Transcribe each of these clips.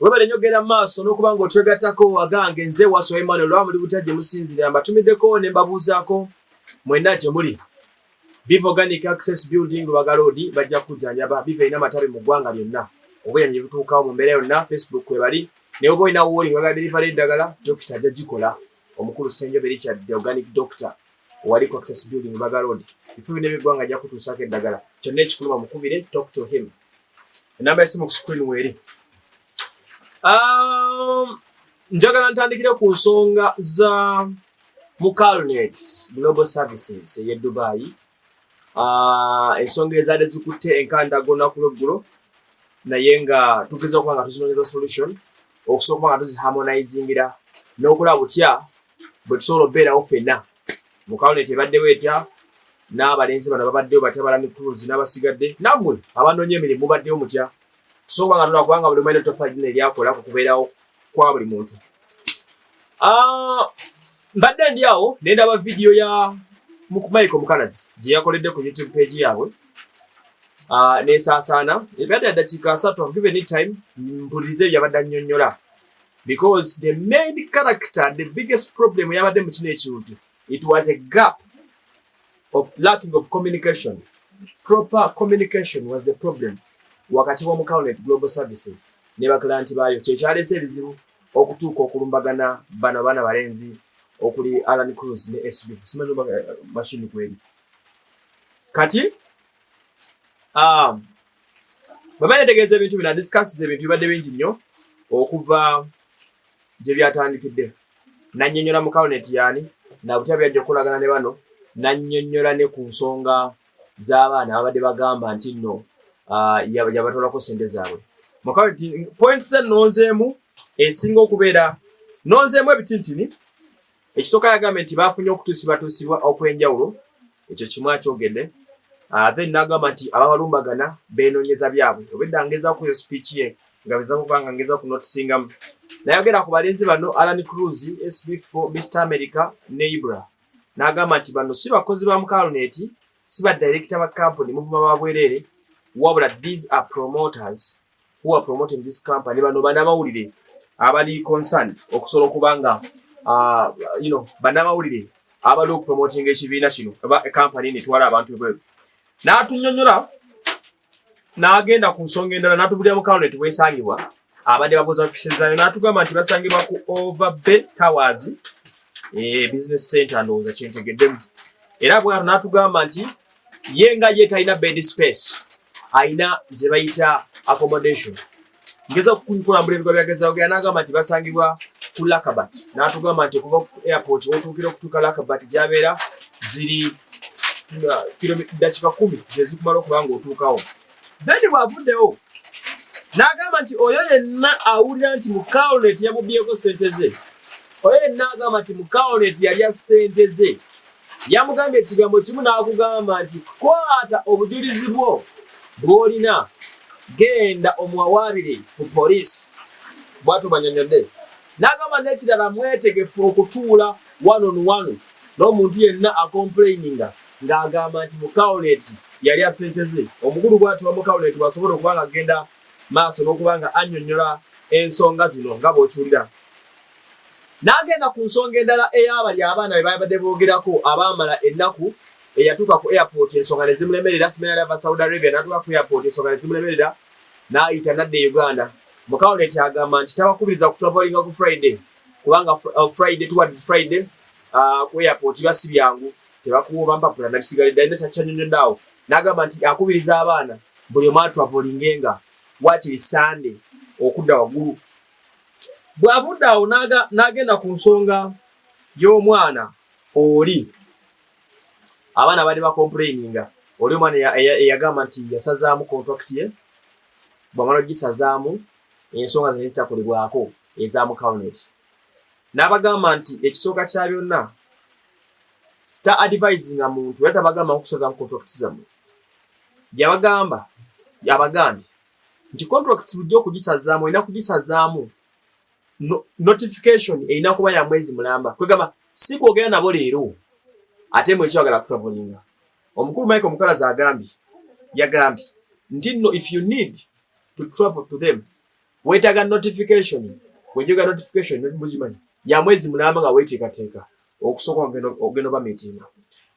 Webale nnyo genda mu maaso n'okuba ng'otwegattako. Agange nze Waso Emmanuel lwamuli butya gye musinzirira, mbatumiddeko ne mbabuuzaako mwenna gye muli. Biva Organic, Access Building, Lubaga Road, bajja kukujjanjaba. Biva erina amatabi mu ggwanga lyonna, obweyanyi butuukawo mu mbeera yonna. Facebook kwebali, naye oba olina wooli nga delivery eddagala, dokita ajja gikola. Omukulu Ssenjobe Richard, the organic doctor, owali ku Access Building, Lubaga Road, bifo bino eby'eggwanga ajja kutuusaako eddagala. Kyonna ekikuluma mukubire, talk to him. Enamba y'essimu ku screen weeri. Njagala ntandikire ku nsonga za Mukalnet Global Services ey'e Dubai, ensonga ezaadde zikutte enkandago olunaku lweggulo, naye nga tugeza okuba nga tuzinoonyeza solution, okusobola okuba nga tuziharmonizingira n'okulaba butya bwe tusobola okubeerawo ffenna. Mukalnet ebaddewo etya? N'abalenzi bano babaddewo batya? Ba Alan Cruz n'abasigadde, nammwe abanoonya emirimu mubaddewo mutya? So nga tulaba kubanga buli omu alina ettoffaali ddene eryakola ku kubeerawo kwa buli muntu. Mbadde ndi awo ne ndaba vidiyo ya Michael Mukalazi gye yakoledde ku YouTube page yaabwe, nesaasaana. Ebadde ya ddakiika 30. I've given it time mpulirize ebyo yabadde annyonnyola, because the main character, the biggest problem yabadde mu kino ekintu, it was a gap of lacking of communication. Proper communication was the problem wakati wa Mukalnet Global Services ne baclient baayo, kyekyaleese ebizibu okutuuka okulumbagana bano baana balenzi okuli Alan Cruz ne SB. Simanyi oba mashini kweri kati. Bwe banetegeeza ebintu bino, discusses ebintu bibadde bingi nnyo okuva gye byatandikidde. Nannyonnyola Mukalnet yaani nabutya byajja okukolagana ne bano, nannyonnyola ne ku nsonga z'abaana ababadde bagamba nti nno yabatwalako sente zaabwe. Mukalnet points ze nnonzeemu esinga okubeera, nonzeemu ebitintini. Ekisooka, yagambye nti bafunye okutuusibwatuusibwa okw'enjawulo, ekyo kimu akyogedde. Then n'agamba nti ababalumbagana beenoonyeza byabwe. Obedda ngezaako kuyo speech ye nga bizaako kubanga ngeza kunotisingamu. Nayogera ku balenzi bano Alan Cruz, SB4, Mr America ne Ibra, n'agamba nti bano si bakozi ba Mukalnet, si ba director ba company, muvuma ba bwereere, wabula these are promoters who are promoting this company. Bano bannamawulire abali concerned okusobola okuba nga bannamawulire abali okupromotinga ekibiina kino oba company netwala abantu ebweru. N'atunnyonnyola n'agenda ku nsonga endala, n'atubulira Mukalnet bwesangibwa. Abadde babuuza ofisi zaayo, n'atugamba nti basangibwa ku Overbay Towers, business center, ndowooza kyentegeddemu. Era bw'atyo n'atugamba nti ye nga ye talina bed space, ayina ze bayita accommodation. Ngeza kukulambula ebigo byagezaako gera, n'agamba nti basangibwa ku Lakabat, n'atugamba nti okuva ku airport wotuukira okutuuka Lakabat gy'abeera ziri dakika 10 ze zikumala okuba nga otuukawo. Then bw'avuddewo n'agamba nti oyo yenna awulira nti Mukalnet yamubyeko sente ze, oyo yenna agamba nti Mukalnet yalya sente ze, yamugambye ekigambo kimu, n'akugamba nti kwata obujulizi bwo bw'olina, genda omuwawaabire ku poliisi. Bw'atyo bw'annyonnyodde. N'agamba n'ekirala, mwetegefu okutuula one on one n'omuntu yenna acomplaininga ng'agamba nti Mukalnet yalya sente ze. Omukulu bw'atyo wa Mukalnet bw'asobola okuba nga agenda maaso n'okuba nga annyonnyola ensonga zino nga bw'okiwulira. N'agenda ku nsonga endala ey'abali abaana be babadde boogerako, abaamala ennaku, eyatuuka ku airport ensonga ne zimulemerera. Simanya yali ava Saudi Arabia, n'atuuka ku airport ensonga ne zimulemerera, n'ayita n'adda e Uganda. Mukalnet agamba nti tabakubiriza kutravelinga ku Friday, kubanga Friday, towards Friday, ku airport biba si byangu, tebakuwa mpapula nabisigalidde. Alina kyanyonyodde awo, n'agamba nti akubiriza abaana buli omu atravelinge nga wakiri Sunday okudda waggulu. Bw'avudde awo n'agenda ku nsonga y'omwana oli, abaana baali bacomplaininga, oli omwana eyagamba nti yasazaamu contract ye, bw'amala ogisazaamu ensonga zino ezitakolebwako eza Mukalnet. N'abagamba nti ekisooka kya byonna ta advisinga muntu era tabagamba okusazaamu contract zammwe. Yabagamba, yabagambye nti contracts bulijjo okugisazaamu olina kugisazaamu notification erina kuba ya mwezi mulamba, kwegamba si kwogera nabo leero ate mwe ekyagala kutravelinga. Omukulu Michael Mukalazi agambye, yagambye nti no, if you need to travel to them, Weetaaga notification. Wejoga notification mugimanyi ya mwezi mulamba nga weeteekateeka okusooka ogenda oba meetinga.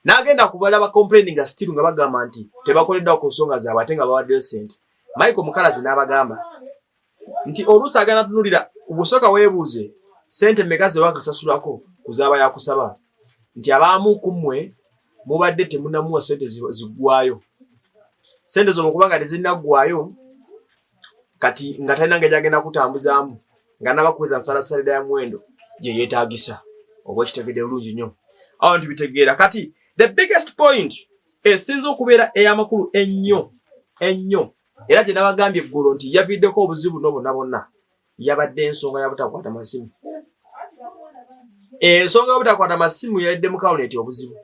N'agenda kubala ba complaining nga still nga bagamba nti tebakoleddwa ku nsonga zaabwe ate nga bawaddeyo ssente. Michael Mukalazi n'abagamba nti oluusi agenda tunulira busooka weebuuze ssente mmeka ze wakasasulako ku zaaba yakusaba, nti abamu ku mmwe mubadde temunamuwa ssente ziggwayo, ssente zo kubanga tezinaggwayo kati nga talina ngeri agenda kutambuzaamu nga nabakuweza nsalasalira ya muwendo gye yeetaagisa. Oba okitegedde bulungi nnyo awo nti bitegeera. Kati the biggest point esinza okubeera ey'amakulu ennyo ennyo, era gye nabagambye eggulo nti yaviiddeko obuzibu no bonna bonna, yabadde ensonga ya butakwata masimu. Ensonga y'obutakwata masimu yalidde mukawuneti obuzibu,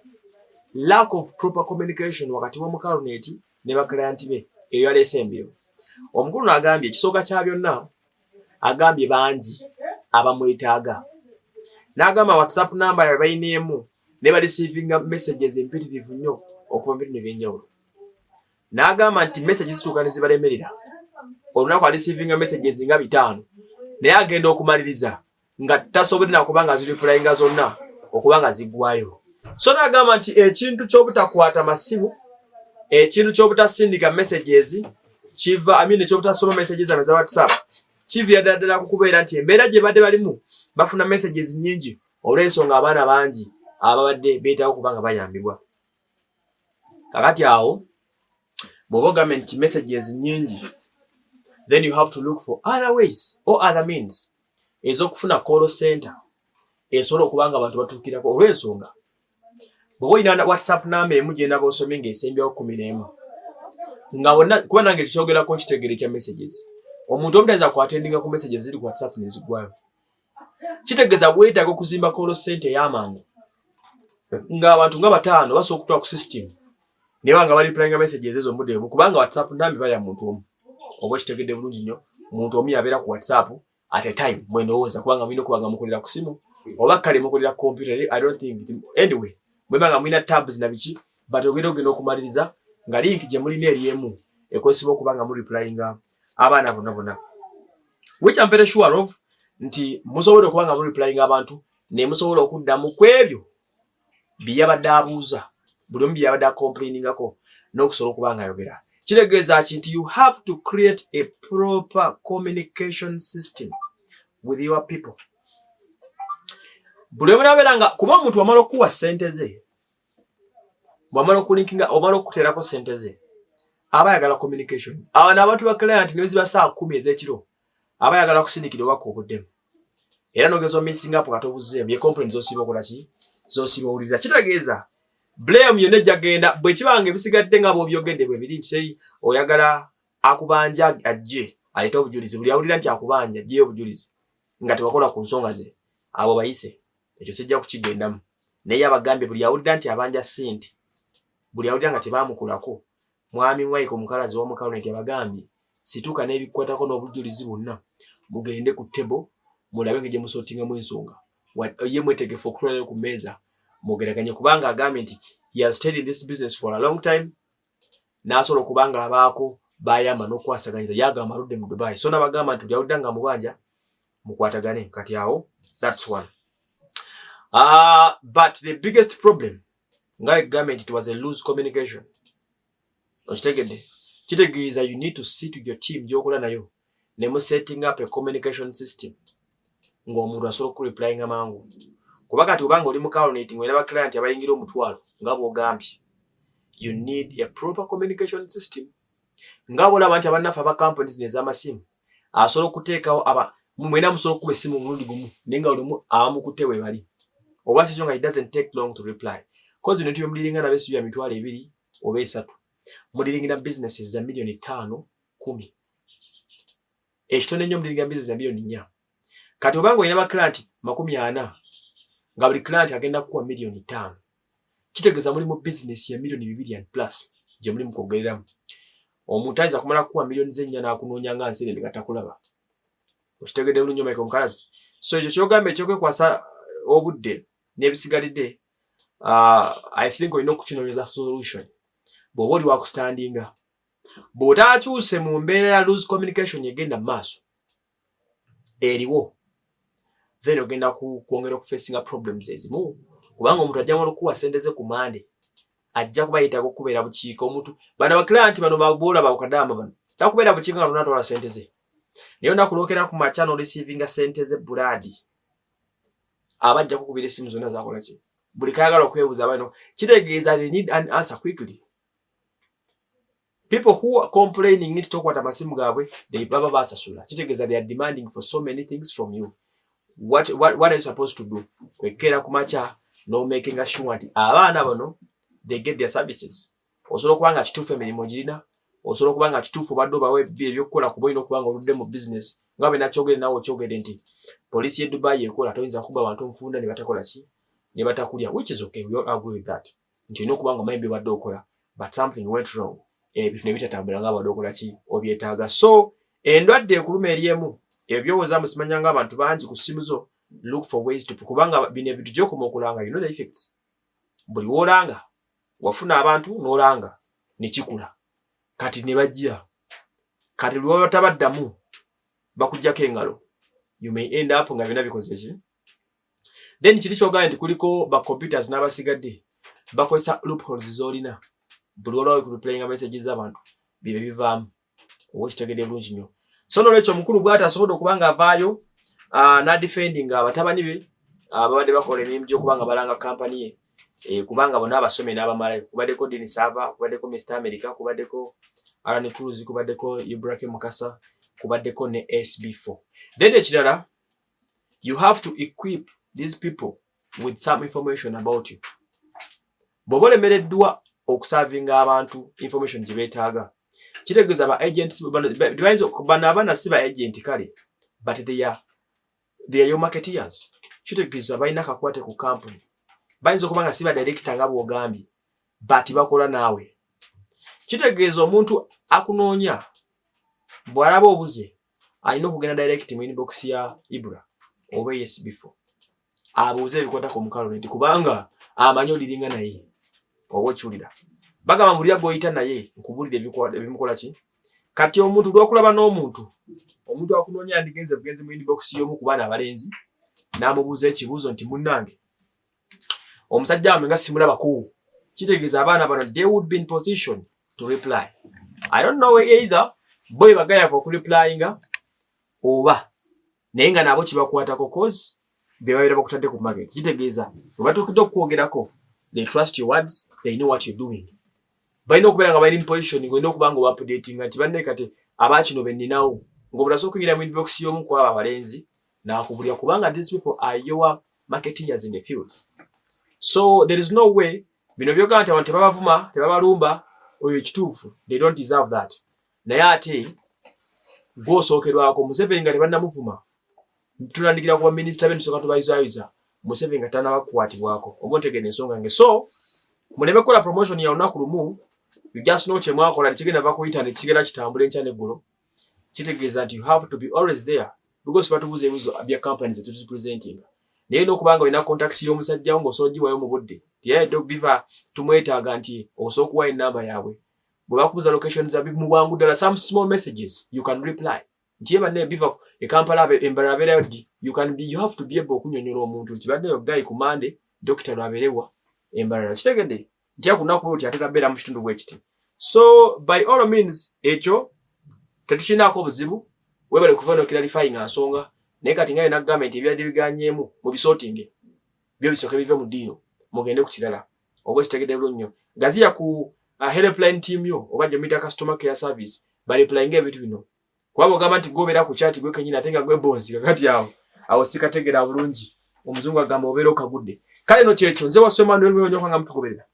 lack of proper communication wakati w'omukawuneti ne baklayant be, eyo yaleese embiro. Omukulu n'agambye ekisooka kya byonna, agambye bangi abamwetaaga, n'agamba WhatsApp namba yabe bayineemu ne bareceivinga messages empitirivu nnyo okuva mu bitundu ebyenjawulo. N'agamba nti message zituuka ne zibalemerera. Olunaku areceivinga messages nga 500, naye agenda okumaliriza nga tasobodde nakuba nga zireplyinga zonna okuba nga ziggwayo. So n'agamba nti ekintu ky'obutakwata masimu, ekintu ky'obutasindika messages kiva, I mean, ekyobutasoma messages zaabwe za WhatsApp kiviira ddala ddala ku kubeera nti embeera gye badde balimu bafuna messages nnyingi olw'ensonga abaana bangi ababadde beetaaga okuba nga bayambibwa. Kakati awo bw'oba ogambye nti messages nnyingi, then you have to look for other ways or other means ez'okufuna call center esobola okuba nga abantu batuukirako, olw'ensonga bw'oba olina WhatsApp namba emu gyendaba osomye ng'esembyawo 11 nga bonna, kuba nange kikyogerako nkitegeera ekya messages, omuntu omu tayinza kuattendinga ku messages ziri ku WhatsApp nezigwayo. Kitegeeza weetaaga okuzimba call center ey'amangu ng'abantu nga bataano basobola okutwala ku system naye banga bareplyinga messages ezo mudde emu, kubanga WhatsApp namba eba ya muntu omu. Oba okitegedde bulungi nnyo, muntu omu yabeera ku WhatsApp at a time. Mwendowooza kubanga mulina okuba nga mukolera ku simu oba kale mukolera ku computer, I don't think it, anyway mweba nga mulina tabs na biki, but ogenda okumaliriza nga link gye mulina eri emu ekozesebwa okuba nga mureplyinga abaana bonna bonna, which I'm very sure of nti musobola okuba nga mureplyinga abantu ne musobola okuddamu ku ebyo bye yabadde abuuza, buli omu bye yabadde acomplainingako n'okusobola okuba nga ayogera. Kitegeeza ki? Nti you have to create a proper communication system with your people. Buli omu nabeera nga, kuba omuntu wamala okukuwa ssente ze, bwamala okulinkinga, omala okuteerako ssente ze, aba ayagala communication. Abano abantu ba client ne ziba saa 10 ez'ekiro, aba ayagala kusindikira obubaka obuddemu, era nogeza omissinga up kati obuzeemu ye complaint zosiiba okola ki, zosiiba owuliriza. Kitegeeza blame yonna ejja genda bwe kiba nga ebisigadde nga bw'obyogedde bwe biri nti teri oyagala akubanja ajje aleete obujulizi. Buli awulira nti akubanja ajjeyo obujulizi nga tewakola ku nsonga ze, abo bayise, ekyo sijja kukigendamu. Naye abagambye buli awulira nti abanja ssente, buli awulira nga tebamukolako, mwami Michael Mukalazi w'omukaloneti abagambye situka n'ebikwatako n'obujulizi bwonna, mugende ku table mulabe engeri gye musortingamu ensonga. Ye mwetegefu okutwalayo ku mmeeza mwogeraganye, kubanga agambye nti he has stayed in this business for a long time n'asobola okuba nga abaako bayamba n'okukwasaganyiza. Yagamba aludde mu Dubai, so nabagamba nti buli awulira nga mubanja mukwatagane. Kati awo that's one. But the biggest problem nga egambye nti it was a loose communication. Okitegedde? Kitegeeza you need to sit with your team gy'okola nayo ne mu setting up a communication system ng'omuntu asobola okureplyinga mangu, kuba kati obanga oli mu calnet ng'olina ba client abayingira 1000 nga bw'ogambye, you need a proper communication system nga bw'olaba nti abannaffe aba companies nez'amasimu asobola okuteekawo aba mwena musobola okukuba essimu omulundi gumu naye nga lumu abamukutte we bali, oba kikyo nga it doesn't take long to reply, 'cause bino tubyemuliringa nabyo si bya 20,000 oba 30,000, muliringira businesses za miliyoni 5, 10, ekitono ennyo muliringa business za miliyoni 4. Kati obanga olina ba client 40 nga buli client agenda kukuwa miliyoni 5, kitegeeza muli mu bizinesi ya miliyoni 200 and plus gye muli mukwogereramu. Omuntu ayinza kumala kukuwa miliyoni 4 n'akunoonya nga nserere nga takulaba. Okitegedde bulungi, Michael Mukalazi? So ekyo kyogamba ekyokwekwasa obudde n'ebisigalidde, I think olina okukinoonyeza solution bw'oba oli wakustandinga. Bw'otaakyuse mu mbeera ya loose communication egenda mu maaso. Eriwo then ogenda kwongera okufacinga problems ezimu, kubanga omuntu ajja mala okukuwa sente ze ku Mande, ajja kuba yeetaaga okukubeera bukiika. Omuntu bano baclient bano baboola bakadaama bano takubeera bukiika nga tonatwala sente ze, naye onaku lwokera ku makya n'oreceivinga sente ze bulaadi, aba ajja kukubira essimu zonna zakola ki, buli kayagala okwebuuza bano. Kitegeeza they need an answer quickly. People who are complaining nti tokwata masimu gaabwe, they baba basasula. Kitegeeza they are demanding for so many things from you. What are you supposed to do? Kwekeera ku makya no making sure nti abaana bano they get their services. Osobola okuba nga kituufu emirimu girina, osobola okuba nga kituufu obadde obawa ebyokukola, kuba olina okuba nga oludde mu business. Nga bwe nakyogere, naawe okyogere nti poliisi y'e Dubai ekola, toyinza kuba abantu nfunda ne batakola ki, ne batakulya, which is okay, we all agree with that, nti olina okuba nga omanyi byobadde okola, but something went wrong, ebintu ne bitatambula nga abadde okola ki, obyetaaga. So endwadde ekuluma eri emu, ebyo byowooza musimanya nga abantu bangi ku ssimu zo. Look for ways to, kubanga bino ebintu gyokoma okulanga, you know the effects. Buli woolanga wafuna abantu n'olanga ne kikula, kati ne bajja, kati lwe batabaddamu bakugjako engalo, you may end up nga byonna bikoze ki. Then kiri kyogambye nti kuliko ba computers n'abasigadde bakozesa loopholes z'olina. Buli olwawo kureplyinga messages z'abantu, bye bivaamu, oba okitegedde bulungi nnyo. So nolwekyo omukulu bw'ati asobodde okuba nga avaayo n'adefendinga abatabani be babadde bakola emirimu gy'okuba nga balanga kampani ye, kubanga bonna abasome n'abamalayo. Kubaddeko Denis Ava, kubaddeko Mr America, kubaddeko Alan Cruz, kubaddeko Ibrahim Mukasa, kubaddeko ne SB4. Then ekirala, you have to equip these people with some information about you. Bw'oba olemereddwa okuservinga abantu information gye beetaaga, kitegeeza ba agents bano abaana si ba agent kale, but they are your marketeers. Kitegeeza balina akakwate ku company. Bayinza okuba nga si ba director nga bw'ogambye, but bakola naawe. Kitegeeza omuntu akunoonya bw'alaba obuze, alina okugenda direct mu inbox ya Ibra oba esb4 abuuze ebikwata ku mukalo, nti kubanga amanyi oliringa naye oba okiwulira. Bagamba mulya gw'oyita naye nkubulira ebimukola ki. Kati omuntu lwakulaba n'omuntu, omuntu akunoonya yandigenze bugenzi mu inbox y'omu ku baana abalenzi n'amubuuza ekibuuzo nti, "Munnange, omusajja wange nga simulabako." Kitegeeza abaana bano they would be in position to reply. I don't know either boy bagayavu okureplyinga oba, naye nga nabo kibakwatako, cause be babeera bakutadde ku market. Kitegeeza bwe batuukidde okukwogerako, they trust your words, they know what you're doing. Balina okubeera nga bali in position, ng'olina okuba nga obaupdatinga nti, "Banne, kati abakino be nninawo," ng'obulaze okuyingira mu inbox y'omu ku abo abalenzi n'akubulira, kubanga these people are your marketeers in the field. So there is no way bino byogamba nti abantu tebabavuma, tebabalumba. Oyo ekituufu, they don't deserve that, naye ate gw'osookerwako. Museveni nga tebannamuvuma, tulandikira ku baminisita be, tusooka tubayuzayuza Museveni nga tannabakukwatibwako, oba ontegeera ensonga yange. So muleme kukola promotion ya lunaku lumu. You just know kyemwakola tekigenda va ku internet, kigenda kitambula enkya neggulo. Kitegeeza nti you have to be always there, because batubuuza ebibuuzo bya companies etuzipresentinga, naye n'okubanga olina contact y'omusajjawo ng'osobola ogiwayo mu budde tiyayadde biva tumwetaaga, nti osobola okuwayo enamba yaabwe bwe bakubuuza location za mu bwangu ddala. Some small messages you can reply nti, "Ye banne, biva e Kampala, Embalala abeerayo ddi?" You have to be able okunyonyola omuntu nti, "Baddeyo guy ku Mande, dokita lwabeerewa Embalala." Kitegedde nti ku lunaku lwoti atera beera mu kitundu bwe kiti. So by all means, ekyo tetukirinaako obuzibu. Webale kuva no clarifying nsonga, naye kati nga yena gavumenti ebyadde biganyeemu mu bisortinge byo, bisooke bive mu ddiiro, mugende ku kirala, oba okitegedde bulungi nnyo. Gaziya ku helpline team yo oba gye muyita customer care service, bareplyinga ebintu bino, kuba bwogamba nti gobeera ku chat gwe kenyini ate nga gwe boss, kakati awo sikategeera bulungi. Omuzungu agamba obeera okagudde. Kale no kyekyo, nze wasoma nga mutugoberera.